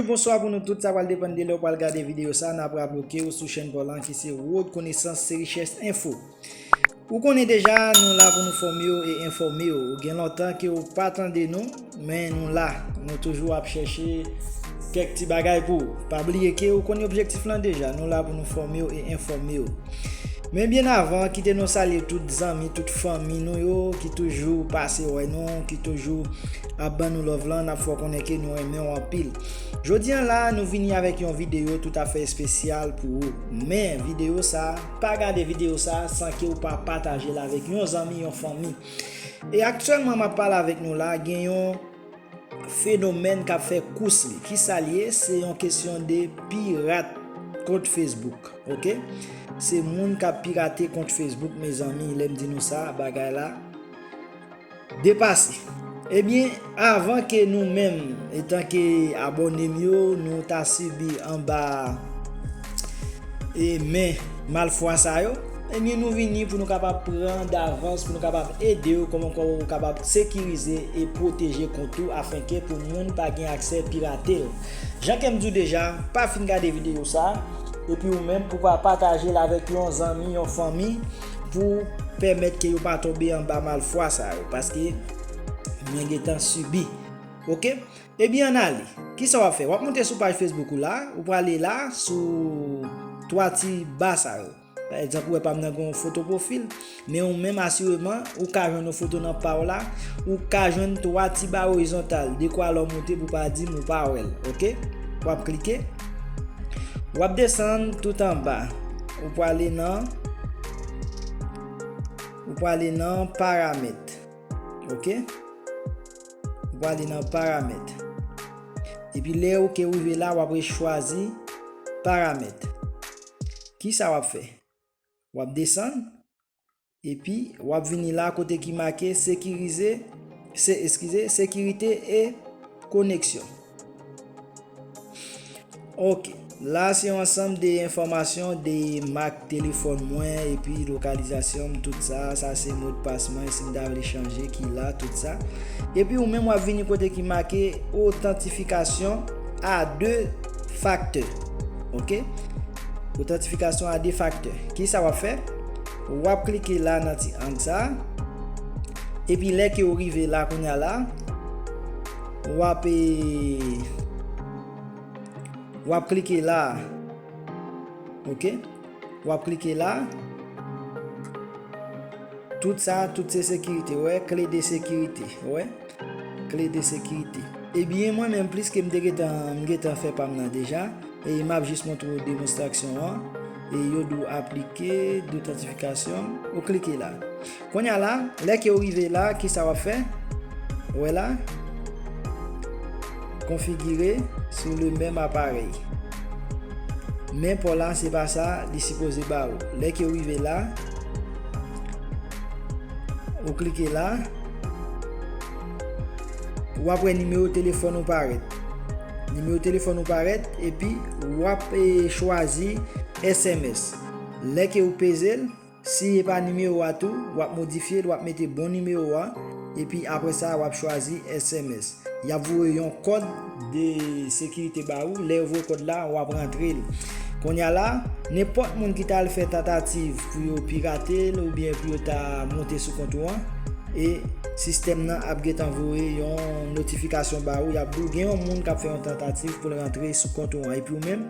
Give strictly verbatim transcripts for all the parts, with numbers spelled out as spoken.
Bonswa pou nou tout, sa pral depann de lè w pral gade videyo sa. N ap raple w ke w sou chèn pa w lan ki se Wòd Konesans, se Richès Enfo. Ou konnen deja, nou la pou nou fòme w e enfòme w. Gen lontan ke w pa tande nou, men nou la. Nou toujou ap chèche kèk ti bagay pou ou. Pa bliye ke ou konnen objektif lan deja. Nou la pou nou fòme w e enfòme w. Men byen avan, kite nou salye tout zanmi, tout fanmi nou yo ki toujou pase wè nou, ki toujou ap ban nou love lan, n ap fè w konnen ke nou renmen w anpil. Jodi a la, nou vini avèk yon videyo toutafè espesyal pou ou. Men videyo sa, pa gade videyo sa san ke w pa pataje l avèk yon zanmi, yon fanmi. E aktyèlman, m ap pale avèk nou la, gen yon fenomèn k ap fè kous li. Kisa l ye? Se yon kesyon de pirat kont Facebook, oke? Se moun k ap pirate kont Facebook, mezanmi, lè m di nou sa, bagay la depase. Ebyen, avan ke nou menm, etanke abòne m yo, nou ta sibi anba e men malfwa sa yo, ebyen, nou vini pou nou kapab pran davans, pou nou kapab ede w, kòman kòman w kapab sekirize e pwoteje kont ou, afenke pou moun pa gen aksè pirate l. Jan ke m di w deja, pa fin gade videyo sa, epi ou menm pou pa pataje l avèk yon zanmi, yon fanmi, pou pèmèt ke yo pa tonbe anba malfwa sa yo, paske mwen gentan sibi. Oke? Ebyen, ann ale. Kisa w ap fè? W ap monte sou paj Facebook ou la, ou prale la, sou twa ti ba sa yo. Pa egzanp, ou wè pa m nan gen yon foto pwofil, men ou menm asireman, ou ka jwenn yon foto nan pa w la, ou ka jwenn twa ti ba orizontal, dekwa lè w monte pou pa di m ou pa wè l, oke? W ap klike. W ap desann tout anba. Ou prale nan, ou prale nan paramèt. Oke? Ou prale nan paramèt. Epi lè ou ke rive la, w ap rechwazi paramèt. Kisa w ap fè? W ap desann. Epi, w ap vini la kote ki make sekirize, se, eskize, sekirite e koneksyon. Oke. La, se yon ansanm de enfòmasyon de mak telefòn mwen, epi lokalizasyon m, tout sa. Sa, se modpas mwen, si m ta vle chanje, ki la, tout sa. Epi, ou menm, w ap vini kote ki make otantifikasyon a de faktè. Oke? Otantifikasyon a de faktè. Kisa w ap fè? W ap klike la nan ti ang sa. Epi lè ke w rive la kounye a la, w ap, e, w ap klike la. Oke? W ap klike la. Tout sa, tout se sekirite, wè, kle de sekirite, wè. Kle de sekirite. Ebyen, mwen menm, plis ke m te gentan, m gentan fè pa m nan deja, e m ap jis montre w demonstrasyon an, e yo di w aplike, dotantifikasyon, ou klike la. Kounye a la, lè ke w rive la, kisa w ap fè? Wè la, konfigire sou le menm aparèy. Men pa w la, se pa sa li sipoze ba ou. Lè ke w rive la, ou klike la, w ap wè nimewo telefòn ou parèt. Nimewo telefòn ou parèt, epi w ap, e, chwazi S M S. Lè ke w peze l, si e pa nimewo a tou, w ap modifye l, w ap mete bon nimewo a, epi apre sa, w ap chwazi S M S. Y ap voye yon kòd de sekirite ba ou. Lè yo voye kòd la, w ap rantre l. Kounye a la, nenpòt moun ki ta al fè tantativ pou yo pirate l oubyen pou yo ta monte sou kont ou an, e sistèm nan ap gentan voye yon notifikasyon ba ou. Y ap di w gen yon moun k ap fè yon tantativ pou l rantre sou kont ou an. Epi ou menm,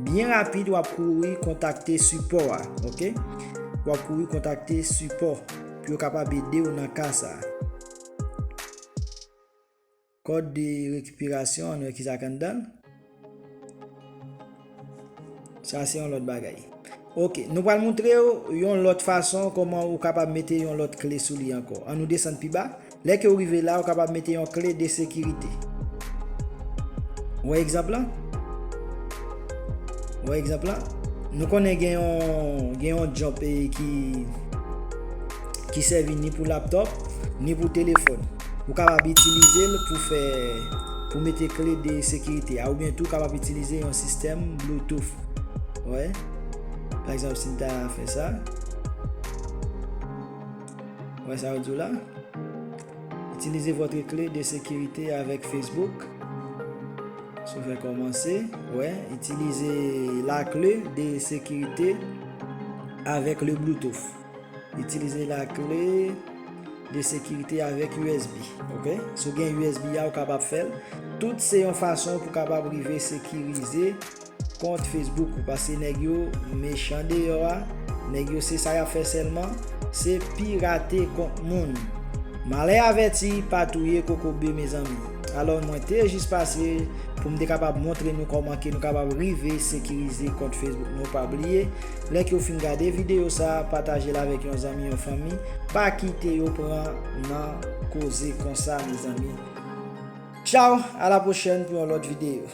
byen rapid, w ap kouri kontakte sipò a, oke? W ap kouri kontakte sipò pou yo kapab ede w nan ka sa a. Kòd de rekipirasyon, ann wè kisa k anndan l. Sa se yon lòt bagay. Oke, nou pral montre w yon lòt fason kòman ou kapab mete yon lòt kle sou li ankò. Ann nou desann pi ba. Lè ke w rive la, ou kapab mete yon kle de sekirite. Ou wè egzanp lan? Ou wè egzanp lan? Nou konnen gen yon, gen yon jump, e, ki, ki sèvi ni pou laptòp, ni pou telefòn. Ou kapab itilize l pou fè, pou mete kle de sekirite a, oubyen tou ou kapab itilize yon sistèm Bluetooth. Ou wè? Pa egzanp, si m ta fè sa, ou wè sa yo di w la? Utilisez votre clé de sécurité avec Facebook. Si w fè kòmanse, wè, itilize lakle de sekirite avèk le Bluetooth. Itilize lakle de sekirite avèk U S B. Ok? Si w gen U S B a, ou kapab fè l. Tout se yon fason pou kapab rive sekirize kont Facebook ou, paske nèg yo mechan deyò a, nèg yo se sa y ap fè sèlman, se pirate kont moun. Malè avèti pa touye kokobe, mezanmi. Alò, mwen te jis pase pou m te kapab montre nou kòman ke nou kapab rive sekirize kont Facebook nou. Pa bliye, lè ke w fin gade videyo sa, pataje l avèk yon zanmi, yon fanmi. Pa kite yo pran nan koze konsa, mezanmi. Tchaw, a la pwochèn pou yon lòt videyo.